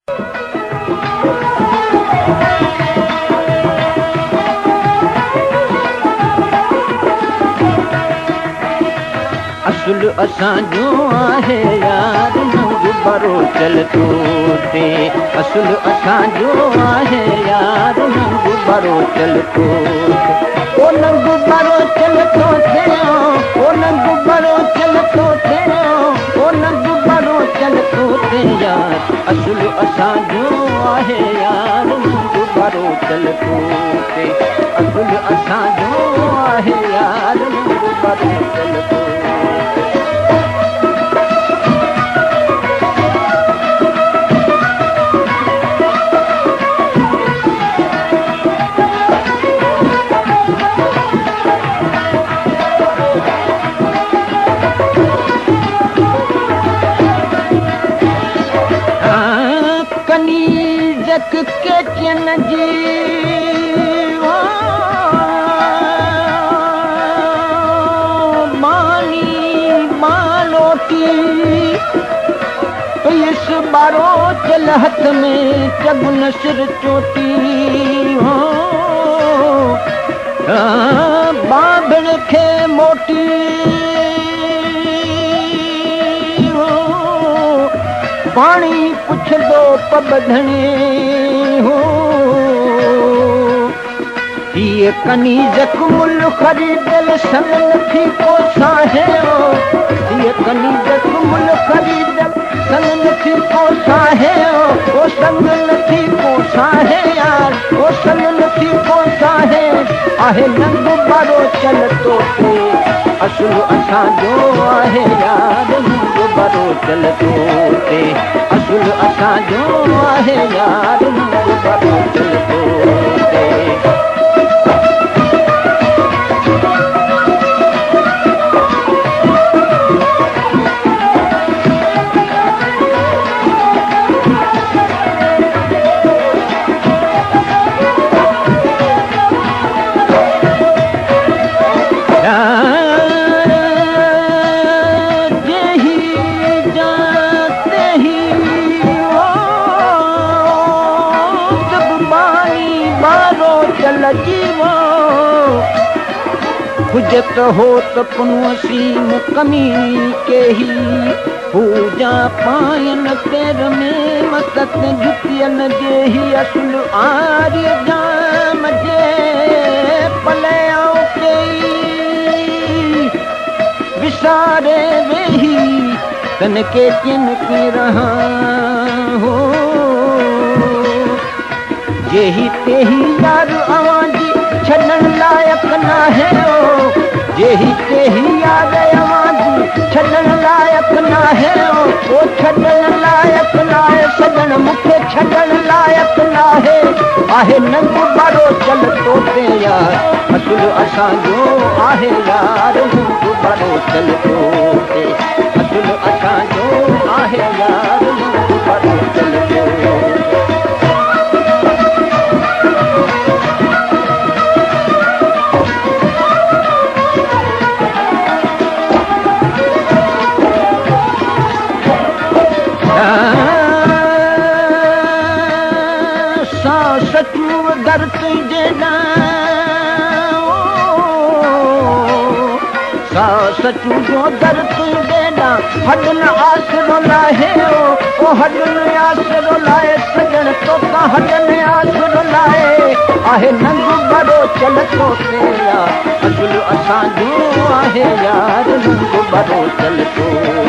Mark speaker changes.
Speaker 1: असुल असांजो आहे यार नंग बरोचल तो ते, असुल असांजो आहे यार नंग बरोचल तो। ओ नंग बरोचल तो थे, ओ नंग बरोचल तो थे, ओ नंग बरोचल तो थे यार, असुल असांजो आहे यार नंग बरोचल तो थे, असुल असांजो आहे यार नंग बरोचल तो। कनीज़क के चन जी मानी मालोटी, इस बारो चल हथ में चगुन सिर चोटी हो, बाबड़ खे मोटी हो, पाणी पुछंदो पबधणे हो। हीअ कनीज़क मुल ख़रीदल संग नथी को साहे हो, हीअ कनीज़क मुल ख़रीदल संग नथी को साहे हो, ओ संग नथी को साहे यार, ओ संग नथी को साहे, आहे नंग बारो चल तो ते, असुल असांजो आहे यार नंग बारो चल तो ते, असुल असांजो आहे यार नंग बारो चल तो ते। हुजत होत पुनसीम कमी के ही, पूजा पायन पैर में मसत जुतियन जेही, असुल आर्य जाम जे पले आओ केई, विसारे वेही तन के किन के रहा हो, जेही तेही यार अवांजी छॾण लाइक़ नाहे हो, जेही तेही यार अवांजी छॾण लाइक़ नाहे हो, ओ छॾण लाइक़ नाहे सजण मूंखे छॾण लाइक़ नाहे, आहे नंग बारो चल तो ते यार, असुल असांजो आहे यार नंग बारो चल तो ते, असुल असांजो आहे यार नंग बारो चल तो। सचू दर तुंहिंजे सा सचू जो दर तुंहिंजे हॾन आसरो लाहे ओ, हॾन आसरो लाए सजण तोतां हॾन आसरो लाए, आहे नंग बरो चल तो ते यार, असुल असांजो आहे यार नंग बरो चल तो